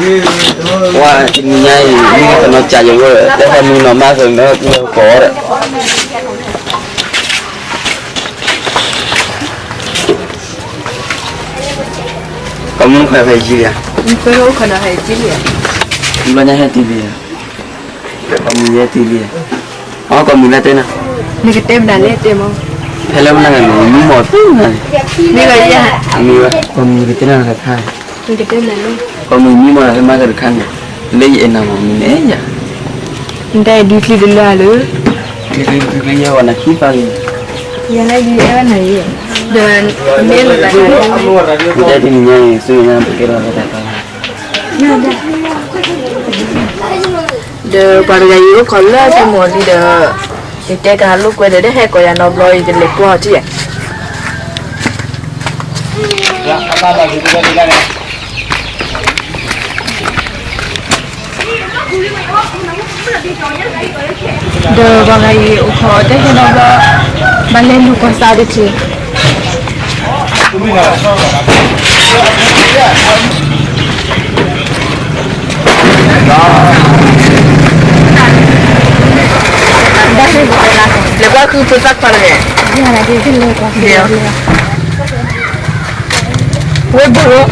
ဝဲတနံၤညါအံၤ မုၢ်ကနီၤကးယဝဲ တၢ်သးမုၢ်နီၤမးသၢၣ်နီၤ ကိးဒီး ကီၢ်မုၢ်နခွဲးဖဲယံၤလံဧါ, ဘျီညါဟဲတုၤလံဧါ, ကီၢ်မုၢ်ယဲတုၤလံဧါ, အကီၢ်မုၢ်လၢတဲနၤ, နကတဲမနုၤလဲၣ်တဲမး, ဖဲလၢမနုၤလဲၣ် မံမီၢ်သ့နၤန့ၣ်, မ့ၢ်ဝဲ, ကီၢ်မုၢ်ကတဲနၤတခါ, ကီၢ်မုၢ်မံမီၢ်နၤဖဲမၤကတခါန့ၣ်, လၢယအဲၣ်နၤမး မ့ၢ်နအဲၣ်ယၤ နတၢ်အဲၣ်ဒုးချံတလၢအလၢ, ချံချံချံချံယဲဝဲနၤခံသီလံ, ယဲနၤယဲဝဲနၤယဲ, ဒီးမ့ၢ်လီၤတၢ်ခါန့ၣ်, နတဲတနံၤညါအံၤ ဆူမဲာ်ညါပကဲထီၣ်လၢတၢ်ခါလီၤ, ဒီးပှၤတဂၤအံၤအိၣ်ခိးလၢပမိၢ်လံဒီး, ယတဲကဟးလိာ်ကွဲဒီး တဟဲကိးယၤနီတဘျီအံၤ ယလဲၤကွၢ်အီၤထံၣ်ဧါ ဒီးပှၤဂၤအံၤအိၣ်ခိးတဟဲနီတဘျီ, ဘၣ်လဲၤလူၤကွၢ်စးတထံၣ်, လဲၤကွၢ်ဃုဖိသၣ်ခွါတဂၤ, ဝဲဘိၣ်,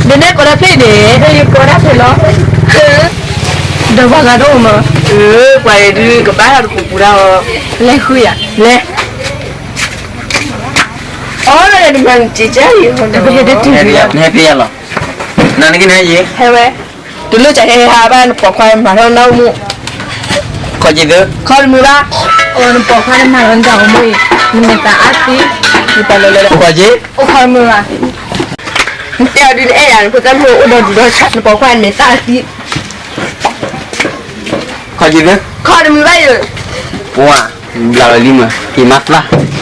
ဒ်န့ၣ်ကိးတၢ်ဖျ့ၣ်န့ၣ်, ယကိးတၢ်ဖျ့ၣ်လီၤ, ဒီးပှၤဂၤတအိၣ်မး, ပှၤအံၤဒုးကဘၣ်တၢ်တပူၤပူၤတၢ်အီၤ, လဲၤဃုယၤ, လဲၤ အီၤလၢနမၤနစံးကါအံၤ, နဟဲဖဲယၤလီၤ, နနကနၣ်ယံၤ, ဟဲဝဲ, တလိၣ်ကဟဲဟးဘၣ် နပိာ်ခွါမၤထီၣ်နအိၣ်မူ, ခီက့ၤသၢ, ခီတမုာ်ဘၣ်, အိၣ်နပိာ်ခွါနမၤထီၣ်နတၢ်အိၣ်မူအံၤ, နမဲာ်သၣ်အါသံ, နပာ်လီၤလၢ ခီက့ၤ, အိၣ်ခီတမုာ်ဘၣ်, နတဲအီၤဒုးနအဲၣ်ယၤ နဖိသၣ်မုၣ်အိၣ်ဒီးဒူၣ်ဒီးဆၣ် နပိာ်ခွါနမဲာ်သၣ်အါသံ ခီက့ၤသၢ, ခီတမုာ်ဘၣ်ယၤ, ပှၤ, ဘျးလီၤလံမး က့ၤမၤသၣ်